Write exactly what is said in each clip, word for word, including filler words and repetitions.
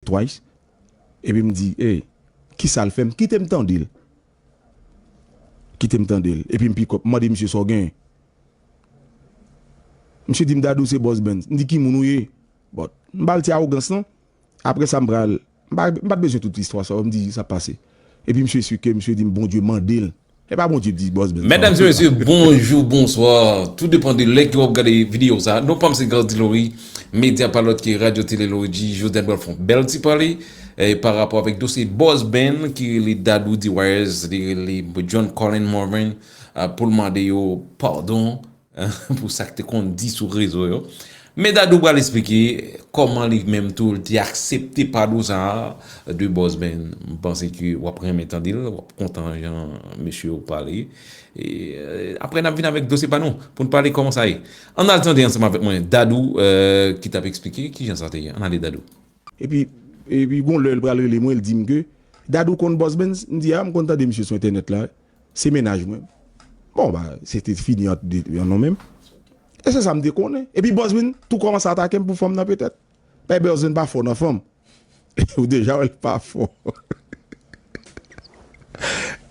twice. Epi m di, "Ey, kisa l fè m?" Kite m tande l. Kite m tande l. Epi m pikòp, m mande misye sa w genyen. Misye di m, "Dadou se Boss Benz." M di, "Ki moun ou ye?" Bon, m ba l ti awogans lan. Apre sa, m pral, m pa, m pa t bezwen tout istwa sa yo, m di sa pase. Epi misye esplike, misye di m, "Bondye mande l." E pa Bondye di Boss Benz. Medam e mesye, bonjou, bonswa. Tou depann de lè ke w ap gade videyo sa. Non pa m se Gardy Laurie, medya pa lòt ke Radyo Tele Laurie G. Jodi a nou pral fè yon bèl ti pale, eh, pa rapò avèk dosye Boss Benz ki rele Dadou D Y S, li rele John Colin Morvan, ah, pou l mande yo padon pou sa k te konn di sou rezo yo. Men Dadou pral esplike kòman li menm tou li te aksepte padon sa a de Boss Benz. M panse ke w ap renmen tande l, w ap kontan jan mesye yo pale. E, euh, apre n ap vin avèk dosye pa nou pou n pale kòman sa ye. Ann al tande ansanm avèk mwen Dadou, euh, ki t ap eksplike kijan sa te ye. Ann ale Dadou. Epi, epi gon lè l pral rele mwen, l di m ke, "Dadou konn Boss Benz?" M di, "A, m konn tande misye sou entènèt la. Se mennaj mwen." Bon, ba, se te fini ant de, ant nou menm. E se sa m te konnen. Epi Boss Benz tou kòmanse atake m pou fanm nan petèt. Bay Boss Benz pa fò nan fanm. Ou deja wè l pa fò.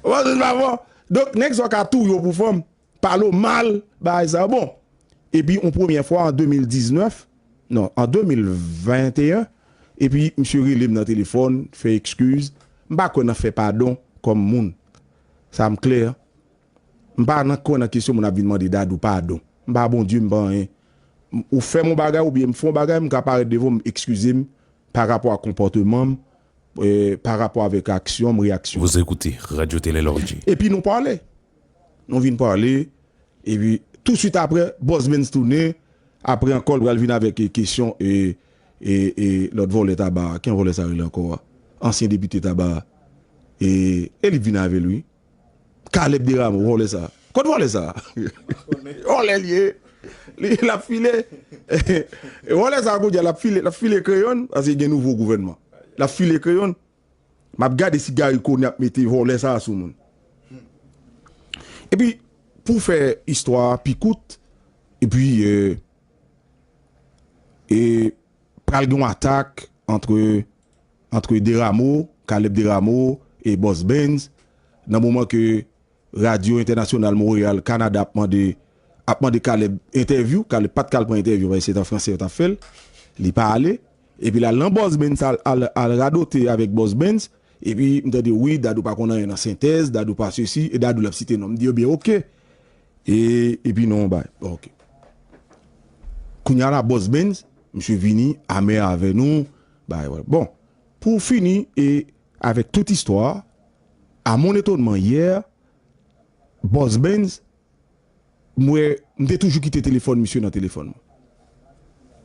Boss Benz pa fò. Donk, nèg sa ka touye w pou fanm. Pale w mal, bagay sa yo bon. Epi, yon premyè fwa an de mil diznèf, non, an de mil venteyen, epi misye rele m nan telefòn, fè ekskiz. M pa kwè nan fè padon kòm moun. Sa m klè. M pa nan kwè nan kesyon moun ap vin mande Dadou padon. M pa Bondye, m pa anyen. M, ou fè m yon bagay oubyen m fè yon bagay, m ka parèt devan w, m ekskize m pa rapò a konpòteman m, eh, pa rapò avèk aksyon m, reyaksyon. Vous écoutez Radio Télé Lorgie. Epi nou pale. Nou vin pale. Epi, tousuit apre, Boss Benz tounen. Apre ankò, l pral vin avèk, eh, kesyon, eh, eh, eh, lòt vòlè taba a. Ki vòlè sa rele ankò a? Ansyen depite taba a. E, e li vin avè l, wi. Caleb Desrameaux, vòlè sa. Kot vòlè sa? Vòlè l ye. Li, l ap file. Vòlè sa, kounye a, l ap file, l ap file kreyòn, paske gen nouvo gouvènman. L ap file kreyòn. M ap gade si Garry Conille ap mete vòlè sa sou moun. Epi, pou fè istwa a pi kout, epi, euh, e pral gen yon atak antre, antre Desrameaux, Caleb Desrameaux e Boss Benz, nan moman ke Radyo Entènasyonal Monreyal, Kanada ap mande, ap mande Caleb entèvyou. Caleb pa t ka al pran entèvyou, paske se t an fransè yo t ap fè l. Li pa ale. Epi l al nan Boss Benz, al, al, al radote avèk Boss Benz. Epi m tande, wi, Dadou pa konn anyen nan sentèz, Dadou pa sesi, e Dadou l ap site non. M di, ebyen, oke. E, epi non, bay, oke. Kounye a la, Boss Benz, misye vini, amè avè nou, bay, bon. Pou fini, e avèk tout istwa a, à mon étonnement, yè, Boss Benz, m wè, m te toujou kite telefòn misye nan telefòn mwen.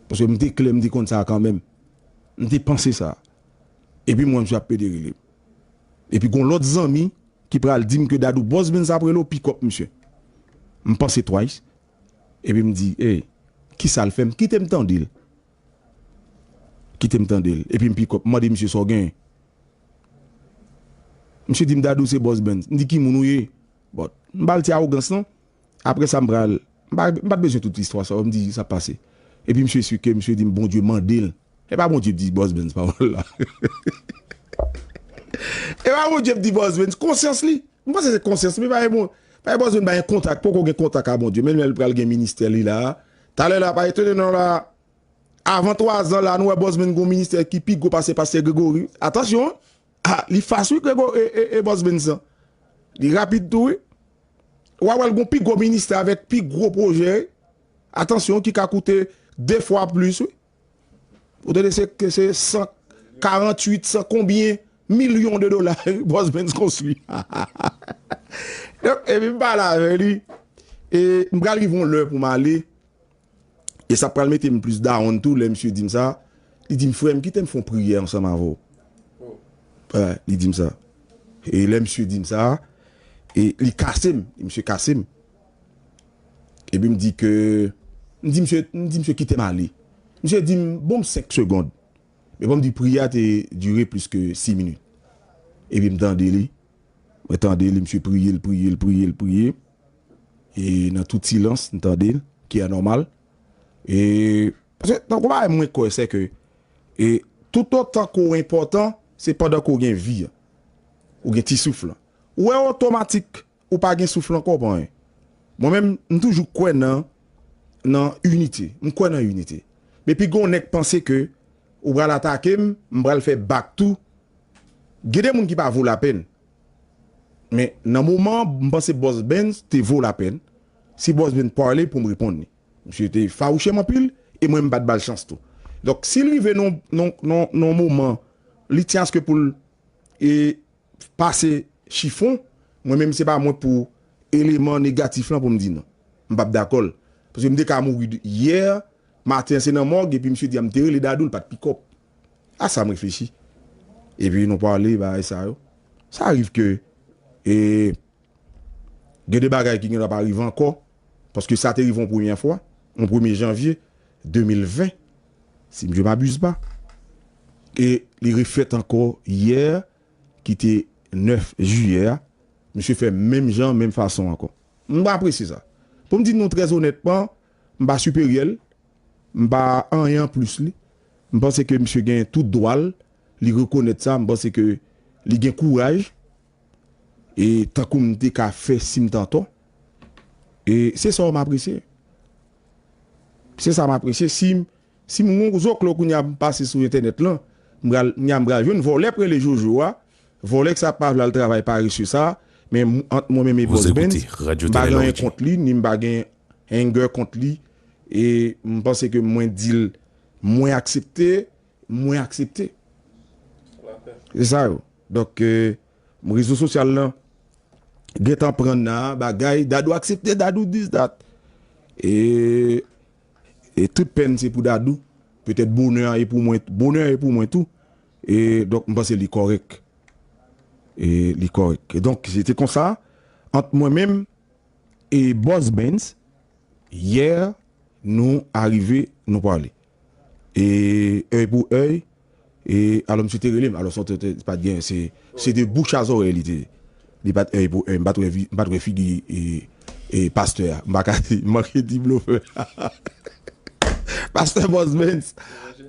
Paske m te klè, m te konn sa kanmenm. M te panse sa. Epi m wè misye ap pede rele m. Epi gon lòt zanmi ki pral di m ke Dadou Boss Benz ap rele w, pikòp misye. M panse twice. Epi m di, "Ey, kisa l fè m?" Kite m tande l. Kite m tande l. Epi m pikòp. M mande misye sa w genyen. Misye di m, "Dadou se Boss Benz." M di, "Ki moun ou ye?" Bon, m ba l ti awogans lan. Apre sa, m pral, m pa, m pa t bezwen tout istwa sa yo, m di sa pase. Epi misye esplike, misye di m, Bondye mande l. E pa Bondye k di Boss Benz pawòl la. E pa Bondye k di Boss Benz, konsyans li. M panse se konsyans li, pa gen bon, pa gen Boss Benz pa gen kontak, poko gen kontak a Bondye. Men lè l pral gen ministè li la. Talè la, pa etone non la. Avan twa zan la, nou wè Boss Benz gon ministè ki pi gwo pase pastè Gregory. Atansyon, wi. Ah, li fas wi Grego e, e, e Boss Benz lan. Li rapid tou wi. W a wè l gon pi gwo ministè avèk pi gwo pwojè wi. Atansyon, ki ka koute de fwa plis wi. Ou tande se, se san karannwit, san konbyen milyon de dola wi Boss Benz konstwi. Donk, epi m pale avè li. E m pral rive yon lè pou m ale. E sa pral mete m plis down tou lè misye di m sa. Li di m, "Frè m, kite m fè yon priyè ansanm avè w." Wè, li di m sa. E lè misye di m sa, e li kase m, misye kase m. Epi m di ke, m di misye, m di misye, "Kite m ale." Misye di m, "Ban m senk segonn." Men ban m di, priyè a te dire plis ke sis minit. Epi m tande li, mwen tande li, misye priye, l priye, l priye, l priye. E nan tout silans, m tande l, ki anòmal. E, paske, tankou bagay mwen kwè, se ke, e, Toutotan ke w enpòtan, se pandan ke w gen vi an. Ou gen ti souf lan. Ou wè otomatik, ou pa gen souf lan ankò pou anyen. Mwen menm, m toujou kwè nan, nan inite. M kwè nan inite. Men piga yon nèg panse ke ou pral atake m, m pral fè bak tou. Gen de moun ki pa vo lapèn. Men nan moman an, m panse Bòs Benz te vo lapèn. Si Bòs Benz pale pou m reponn li. Misye te fawouche m anpil, e mwen m pa t ba l chans tou. Donk, si l rive nan, nan, nan, nan moman, li tyen aske pou l e, pase chifon, mwen menm se pa mwen pou eleman negatif lan pou m di non. M p ap dakò l. Paske m te ka mouri yè maten an, se nan mòg, epi misye di a m te rele Dadou, l pa t pikòp. A sa m reflechi. Epi nou pale bagay sa yo. Sa rive ke, e, gen de bagay ki gen dwa pa rive ankò, paske sa te rive yon premyè fwa, yon premye janvye de mil ven, si je m'abuse pas. E li refèt ankò yè, ki te nèf jiyè a, misye fè menm jan, menm fason ankò. M pa apresye sa. Pou m di nou trè onètman, m pa siperyè l, m pa anyen anplis li. M panse ke misye gen tout dwa l, li rekonèt sa, m panse ke li gen kouraj, e tankou m te ka fè si m t antò. E se sa m apresye. Se sa m apresye. Si m, si m gon zoklo kounye a m pase sou entènèt lan, m pral, kounye a m pral jwenn vòlè k rele Jojo a, vòlè k sa pa vle al travay paresye sa, men m, ant mwen menm e Bòs Benz, m pa gen anyen kont li, ni m pa gen anger kont li, e m panse ke mwen di l, mwen aksepte, mwen aksepte. Se sa yo. Donk, e, rezo sosyal lan gentan pran nan bagay, Dadou aksepte, Dadou this, that. E, e tout pèn se pou Dadou. Petèt bonè a e pou mwen, bonè a e pou mwen tou. E donk, m panse li kòrèk. E li kòrèk. E donk, se te konsa, ant mwen menm e Bòs Benz, yè, nou arive, nou pale. E èy pou èy, e alò misye te rele m, alò sa te, te, pa t gen, se, se de bouch a zòrèy li te, li pa t èy pou èy, m pa t wè vi-, m pa t wè figi, e, e pastè a, m pa ka di, m manke di blofè. Pastè Bòs Benz.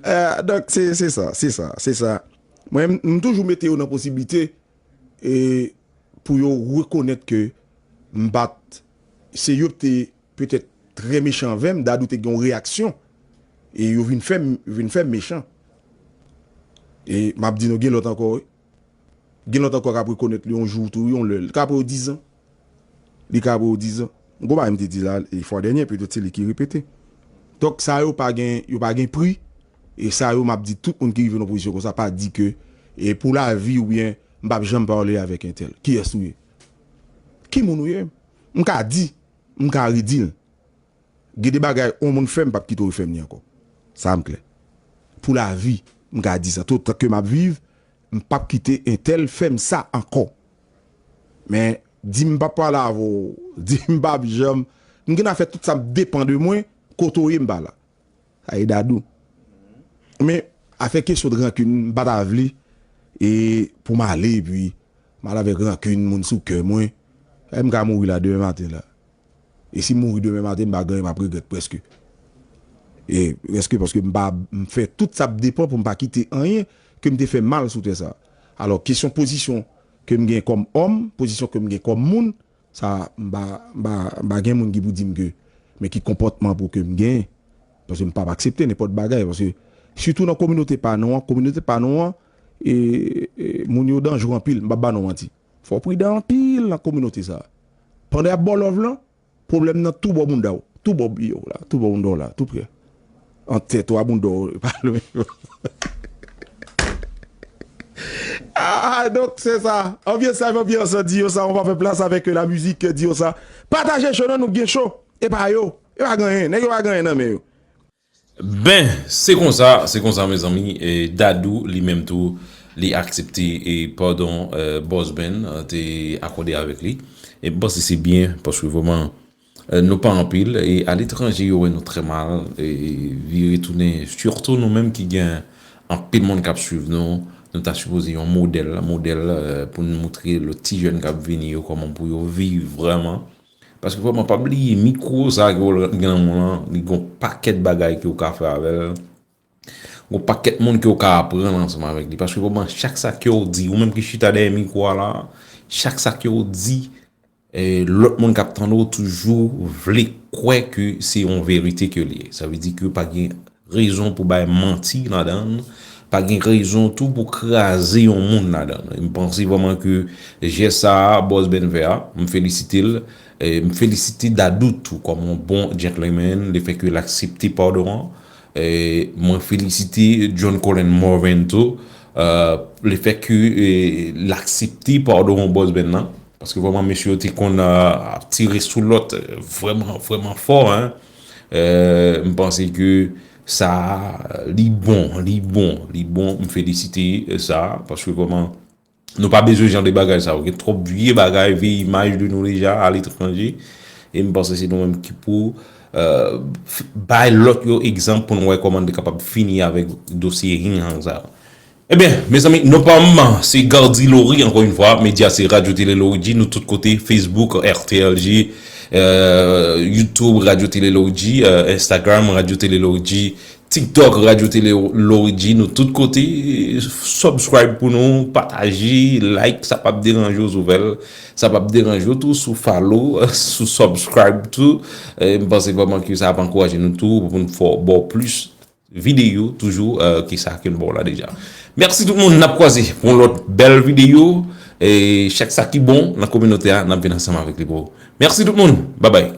E, donk, se, se sa, se sa, se sa. Mwen, m, m toujou mete yo nan posiblite, e, pou yo rekonèt ke m pa t, se yo te petèt trè mechan avè m, Dadou te gen yon reyaksyon, e yo vin fè m, vin fè m mechan. E m ap di nou, gen lòt ankò, wi. Gen lòt ankò k ap rekonèt li yon jou tou, yon lè. Li ka pran yo dizan. Li ka pran yo dizan. M gon bagay m te di la, e fwa dènye, petèt se li ki repete. Donk, sa yo pa gen, yo pa gen pri. E sa yo, m ap di tout moun ki rive nan pozisyon konsa, pa di ke, e pou lavi oubyen m p ap janm pale avèk entèl. Kiyès ou ye? Ki moun ou ye? M ka di, m ka redi l. Gen de bagay yon moun fè m, m p ap kite w refè m li ankò. Sa m klè. Pou lavi, m ka di sa. Toutan ke m ap viv, m p ap kite entèl fè m sa ankò. Men, di m p ap pale avè w, di m p ap janm, m gen afè tout sa depann de mwen, kote w ye m pa la. Sa e Dadou. Men, afè kesyon de rankin, m pa ta vle, e pou m ale, epi m ale avèk rankin, moun sou kè mwen. E m ka mouri la demen maten la. E si m mouri demen maten, m pa gen anyen m ap regrèt prèske. E prèske paske m pa, m fè tout sa ap depann pou m pa kite anyen ke m te fè mal sou tè sa. Alò, kesyon pozisyon ke m gen kòm òm, pozisyon ke m gen kòm moun, sa, m pa, m pa, m pa gen moun ki pou di m ke, men ki konpòtman pou ke m genyen. Paske m p ap aksepte nenpòt bagay. Paske, sitou nan kominote pa nou an, kominote pa nou an, e, e, moun yo danjre anpil, m p ap ba nou manti. Fò w pridan anpil nan kominote sa. Pandan y ap ba w love lan, pwoblèm nan tou bò bounda w. Tou bò biye w la, tou bò bounda w la, tou prè. Ant tèt ou a bounda w, pa lwen. Ah, donk, se sa. Anbyans la, anbyans, di yo sa, on va fè plas avèk la mizik, di yo sa. Pataje cho nan nou gen cho. E pa yo. E pa gen anyen. Nèg yo pa gen anyen nan men yo. Ben, se konsa, se konsa, mezanmi. E Dadou, li menm tou, li aksepte e padon, e, Bòs Ben, e, te akòde avèk li. E m panse se byen, paske vrèman, e, nou pa anpil, e aletranje, yo wè nou trè mal, e vire tounen, sitou nou menm ki gen anpil moun k ap swiv nou, nou ta sipoze yon modèl, modèl, e, pou nou moutre lòt ti jèn k ap vini yo kòman pou yo viv vrèman. Paske vrèman, pa bliye, mikwo sa ke w gen nan men w lan, li gen yon pakèt bagay ke w ka fè avè l. Gon pakèt moun ke w ka aprann ansanm avèk li. Paske vrèman, chak sa ke w di, ou menm ki chita dèyè mikwo a la, chak sa ke w di, e, lòt moun k ap tande w toujou vle kwè ke se yon verite ke li ye. Sa vle di ke pa gen rezon pou bay manti ladan l, pa gen rezon tou pou kraze yon moun ladan l. M panse vrèman ke jès sa a, Bòs Ben fè a, m felisite l. E, m felisite Dadou tou kòm yon bon gentleman, lefètke l aksepte padon an. E, mwen felisite John Colin Morvan tou, e, lefètke, e, l aksepte padon Bòs Ben nan. Paske vrèman, mesye yo te konn, e, ap tire sou lòt, e, vrèman, vrèman fò, en. E, m panse ke sa, li bon, li bon, li bon. M felisite, e, sa, paske vrèman, nou pa bezwen jan de bagay sa yo. Gen twòp vye bagay, vye imaj de nou deja aletranje. E m panse se nou menm ki pou, e, f-, bay lòt yo egzanp pou nou wè kòman nou te kapab fini avèk dosye Hing Hang sa yo. Ebyen, mezanmi, non pa m, se Gardy Laurie, ankò yon fwa, medya se Radyo Tele Laurie G, nou tout kote, Facebook, R T L G, e, YouTube, Radyo Tele Laurie G, e, Instagram, Radyo Tele Laurie G, TikTok, Radyo Tele Laurie G, nou tout kote, subscribe pou nou, pataje, like, sa p ap deranje w sou fè l, sa p ap deranje w tou sou follow, sou subscribe tou. E, m panse vrèman ke sa ap ankouraje nou tou pou nou fè, ba w plis videyo toujou, e, ke sa ke n ba w la deja. Mèsi tout moun, n ap kwaze pou yon lòt bèl videyo. E chak sa ki bon nan kominote a, n ap vin ansanm avèk li pou ou. Mèsi tout moun, babay.